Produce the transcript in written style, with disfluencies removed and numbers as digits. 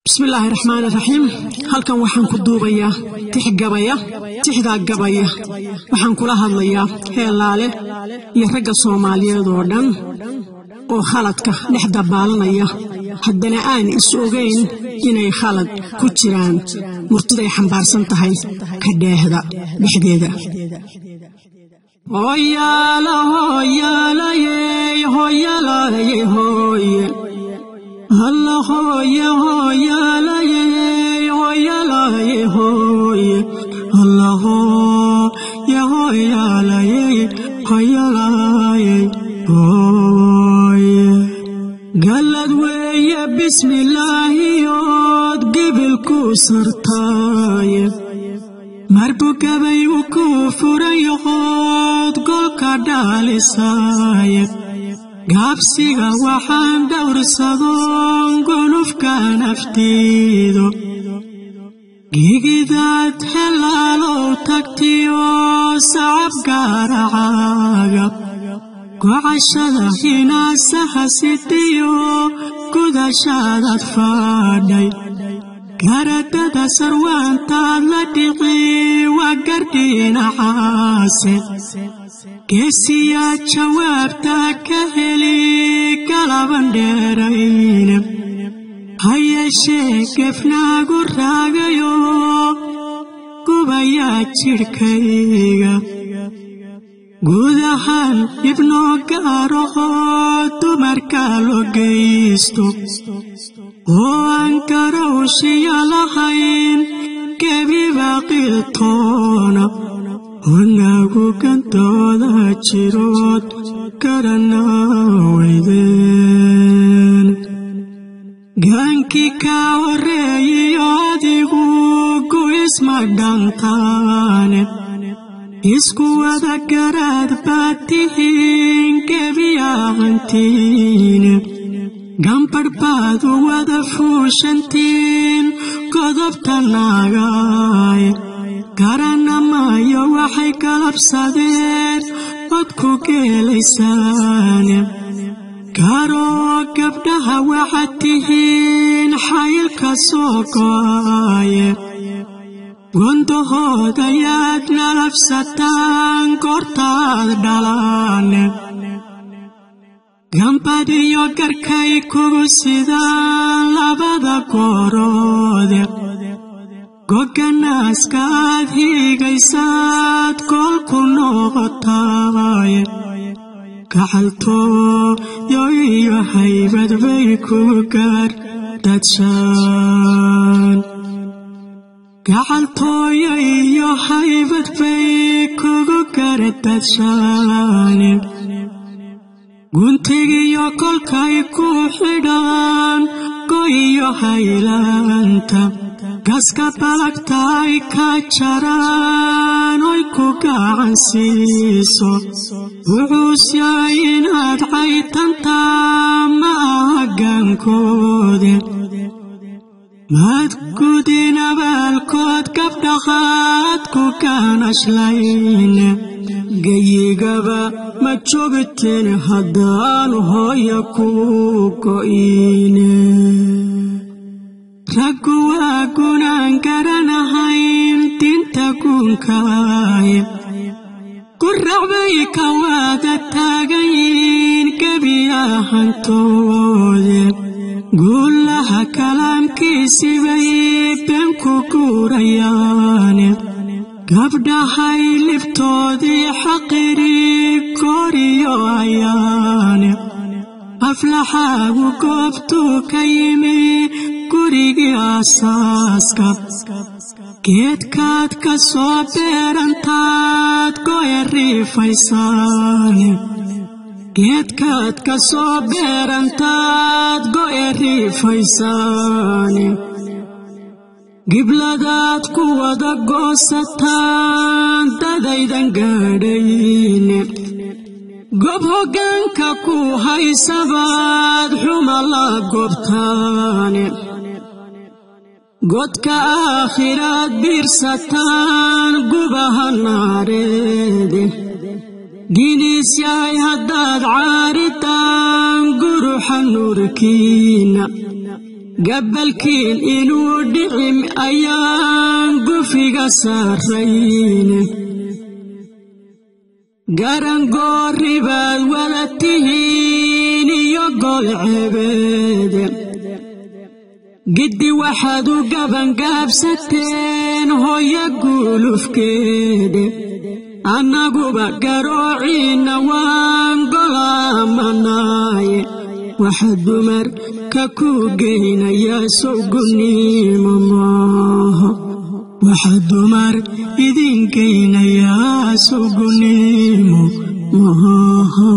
Bismillaahi raxmaani raxiim. Halkan waxaan ku duubayaa tix gabaya, tixdaa gabaya waxaan kula hadlayaa Heelaale iyo ragga Soomaaliyeed oo dhan oo khaladka dhex dabaalanaya, haddana aan is ogayn inay khalad ku jiraan. Murtiday xambaarsan tahay ka dheehda dhexdeeda. Hooyaala hooyaalayey hooyaalayey hooye, alla hooye hooyaalayey hooyaalayey hooye, alla hooye hooyaalayey hooyaalayey hooye. Gallad weeye bismillaahiyood gebilku sartaaye, marbugabaygu ku furayoqood golka dhaalisaaye. Gaabsiga waxaan dhowrsadoon gunufka naftiido, gigidaad helaalow tagtiyo sacab gaaracaaga, gocashada hinaasaha sidiyo gudashaadaad faadhay, garadada sarwaantaad la dhici waa gardhinacaase. Geesiyaa jawaabta ka heli galaban dheerayne, ha yeeshee gefnaagu raagayo gubayaa jidhkayga. Guud ahaan dhibnoo gaarahoo dumarka loo geysto oo aan garawshiya lahayn, gebiba qiltoona onagu gantooda jirood garana weydeen. Gaankii kaa horreeyiyo adigu guisma dhantaane, isku wada garaad baad tihiin gebiyahantiine. Gambadh baad u wada fuushantiin godobta naagaaye, garana maayo waxay galabsadeen od ku geelaysaane. Gaaroo gabdhaha waxaad tihiin xayilka soo go'aaye, gondahooda yaad nalabsataan goortaad dhalaane. Gambadh iyo garkay kugu sidaan labada gooroode, goganaaska aad hiigaysaad goolku noqotaaye. Gacaltooyo iyo haybad bay kugu gaar dadshaan, gacaltooyo iyo haybad bay kugu gardadshaane. Guntigiyo kolkay ku xidhaan go'iyo haylaanta, gaska balagta ay ka jaraan oy ku gacan siiso, wuxuus yahay inaad caytantaa ma aha gaankoode. Maad gudin abaalkood gabdhaqaad ku gaanashlayne, gayigaba ma joogteen haddaan hooya ku go'ine. Raggu waa gunaan garanahayn dinta guunkaaye, gurac bay ka wada taagan yihiin gebiyahantoode. Guulaha kalaamkiisibay been ku guurayaane, gabdhahay libtoodii xaqiri gooriyo ayaane. Aflaxaagu goobtuu ka yimi gurigii aasaaska, geedkaad ka soo beerantaad go'e riifaysaane, geedkaad ka soo beerantaad go'e riifaysaane. Gibladaad ku wada goosataan dadaydan gaadhayne, gob hoggaanka ku haysabaad xuma la goobtaane. Godka aakhiraad biirsataan gubaha naareede, giniis yahay haddaad caaridaan guruxa nuurkiina. Gabalkiin inuu dhicim ayaan gufiga saarayne. Garangoori baad wada tihiin iyo gol cebeede. Giddi waxaad u gabangaabsateen hooyo guulufkeede. Annaguba garoociinna waan golaamanaaye. Waxa dumar ka ku geynayaa sowguniimo maaha. Waxa dumar idin geynayaa sowguniimo maaha.